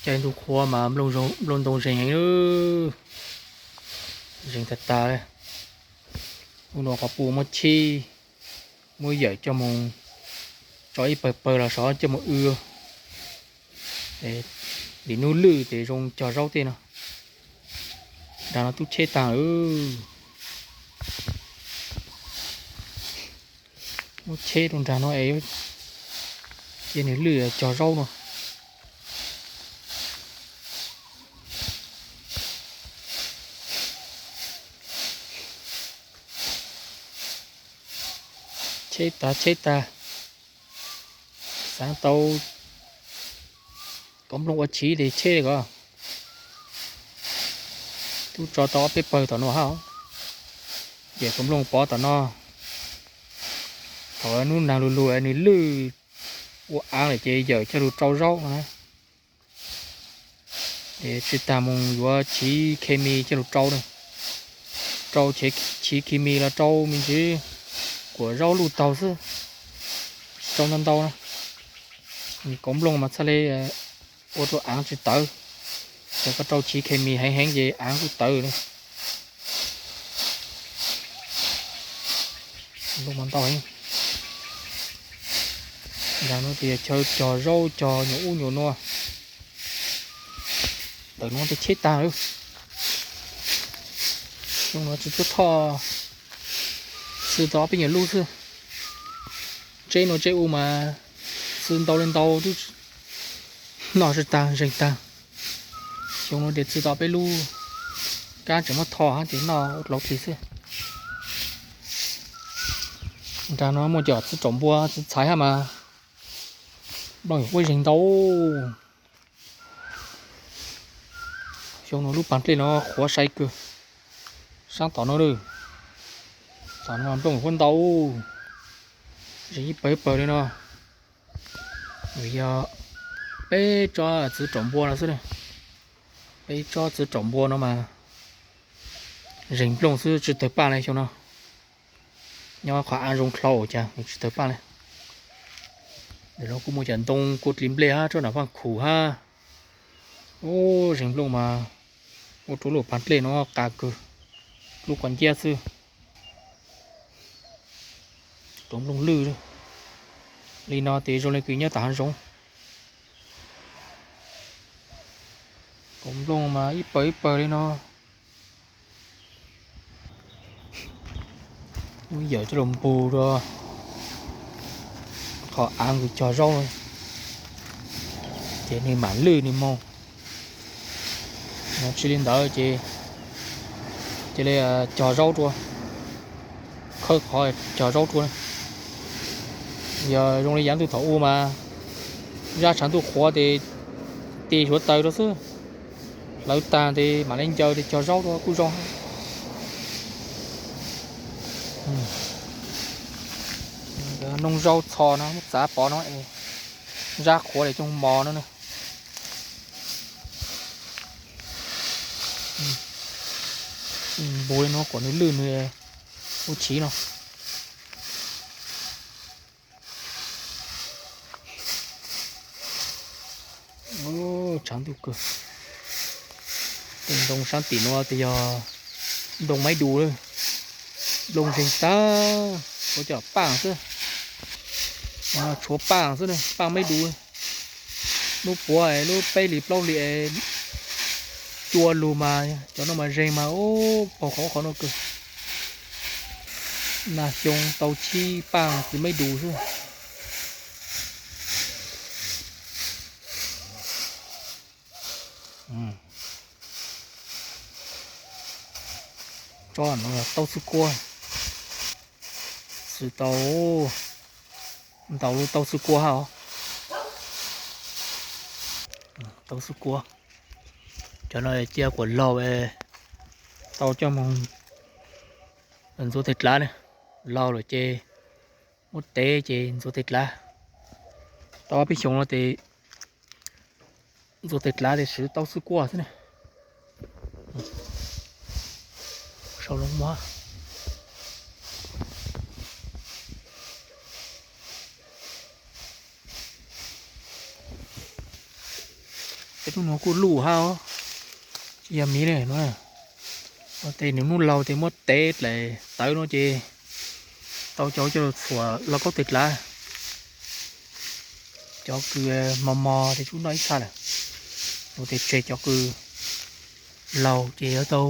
Caij ntuj qhua mas nplooj ntoo zeeg heev, zeeg tag tag. Ub, no qhov pus muab chib, muab yawm coj mus tso ib pawg pawg los xyov coj mus w. Lim nub lwj ces zoo cog zaub tej no. Nram no tub cheb tag lawm. Muab cheb rau nram no es cia nws lwj cog zaub no. Cheb tag cheb tag. Xav tau kauv nplooj ua chiv ces cheb li ko. Tub tso tau ob peb pawg tom no hab. Ces kauv nplooj pov tom no. Thaum hnub nag lug lug nws lwj ua aav lawm ces yawm coj lug rau zaub no na. Ces tsis tas mus yuav chiv khes mis coj lug rau na. Rau chiv khes mis los rau me ntsis kuam zaub luj taug xwb. Tsis rau ntau ntau na. Kauv nplooj mas txhaj le ua rau aav tsis tawv. Ces koj rau chiv khes mis heev heev ces aav kuj tawv li. Nplooj mas ntau heev. Nram no ces yog chaw cog zaub cog nyuam ub nyuam nua. Tawm no tej cheb tag lawm. Xyoo no tsis tshua thoj, xwb tau ob peb nyuam lub xwb. Tseb no tseb u mas xwb ntau li ntau twb noj tsis tag zeeg tag. Xyoo no ces xwb tau peb lub, kab tseem muab thoj hab ces noj ua dlauv dlig xwb. Nram no muaj cov txiv tsaum npua txiv txhais hab mas nplooj nyuam qhuav zeeg ntau. Xyoo no lub pas dlej no qhuav sai kawg. Saab tom no lawm. Tom no nplooj nyuam qhuav ntau. Zeeg ib pawg ib pawg li no. Vim yog peb tsob txiv tsaum npua no xwb. Peb tsob txiv tsaum npua no mas zeeg nplooj xwb tsis tawg paj li xyoo no. Nyob qhov av zoo dlhau cas tsis tawg paj li. Ntawm no kuj muaj cov ntoo kua dlig nplej hab tsob nam faj khum hab. Ub, zeeg nplooj mas ua rau lub pas dlej no qas kawg, lub qhov nciab xwb. Rau nplooj lwj li no ces zoo li kws nyob tom hav zoov. Kauv nplooj mas ib pawg ib pawg li no. Muab yawm coj los npog rau qhov av kws cog zaub, ces nws mam lwj nws moog. Tsis li ntawd ces cia li cog zaub rua, khawb qhov cog zaub rua. Yog zoo li yav ntuj thaum ub mas zaj tshav ntuj qhuav tes tis suav taws rau xwb, hlawv tag tes mam li ncaws tes cog zaub rua kuj zoo. Noog zaub txho no muab txav pov no es zaj qhuav li cooj mos no na. Npog li no kom nws lwj nws ua chiv no. Tshav ntuj kawg. Tej ntoo saab tim nuav tes yog ntoo maib dus, nplooj zeeg tag, tshuav cov paaj xwb, tshuav paaj xwb, paaj maib dus. Lub puav lub peb hlis plaub hlis cua lug mas cov no mas zeeg mas paug qhov qhov no kawg. Nag xyoo tau chib paaj txiv maib dus xwb. Tsob no taub xwb kuab, xwb tau ntau lub taub xwb kuab hab os. Taub xwb kuab, cov no cia kuam laug tau coj moog ntxuav teg dlav ne, laug lawm ces muab tev ces ntxuav teg dlav. Tau peb xyoos no tes ntxuav teg dlav tes swv taub xwb kuab xwb ne. Sau loo muab. Tej hnub no kuj luj hab, tsis yog miv li no. Ua tej nws hnub laug tej muab tev dlaim tawv no ces tau cov coj lug txhuam lauj kaub teg dlav. Cov kws mos mos ces tsuas noj ib txha lawm. Ua tej tseg cov kws laug ces yuav tau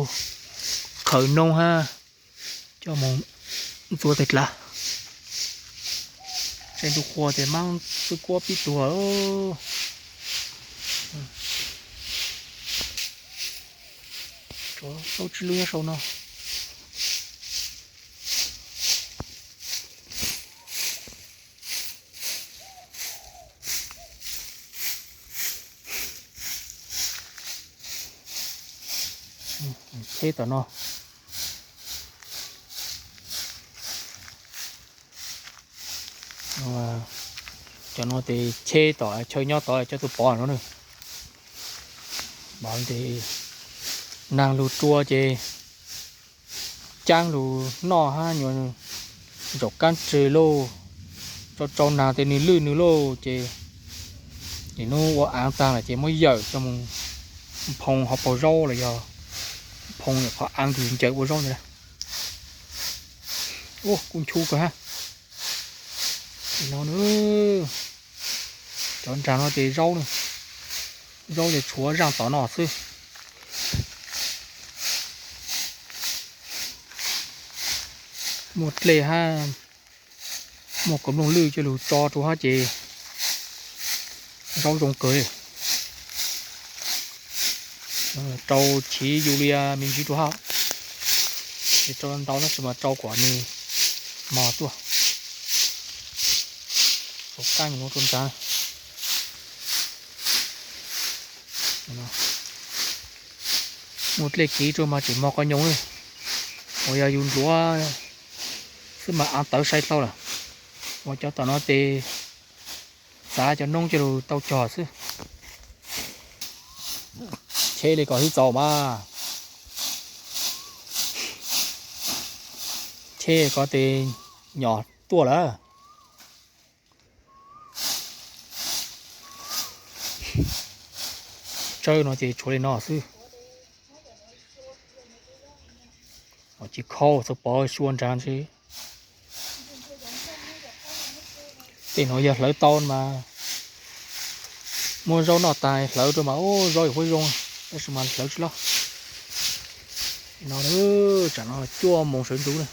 khaws noob hab coj moog ntxuav teg dlav. Tseg ntuj qhua ces maab xwb kuab pib tuag. Saub tsib lub nyob sau no. Cheb tom no. Cov no ces cheb tom chaw nyob tod coj tuaj pov no na. Pov ces naag lug rua ces caab lug noj hab nyuas ntsaum kaab tseg lauj, rau rau naag tes nwg lwj nwg lauj ces nim nub ua aav taag lawm ces muab yawm coj moog phoo hauv paug zaub los yog phoo qhov aav kws ncaws ua zaub ntawd. Ua kuj nchu kawg hab. No, cov nraag no ces zaub na, zaub ces tshuav zaaj tom no xwb. Muaj dlej hab muaj kaus mloog lwj coj lug tso rua hab ces zaub zoo kawg li. Rau chiv yulia me ntsis rua hab, ces rau ntau tab sis mas rau kom nws mos tuaj. Rau kab no rau nraag. Muaj dlej kiv rua mas tseem mos qhov nyoos na. Uas yog yus ntxuav xwb mas aav tawv sai dlhau lawm. Uas cov tom no ces txav cov noob coj lug tau cog xwb. Cheb li kom sib txaus mas. Cheb kom tes nyom tuaj lawm. Tsawb no ces tshuav li no xwb. Ces khau txog pov xyuas nraag ntshe. Tej no yog hlawv tau mas muab zaub noj tas hlawv rau mas ua zaub yuav huab zoo, tab sis mas hlawv tsis loj. No, tsam no cuaj moos sawv ntxuv na.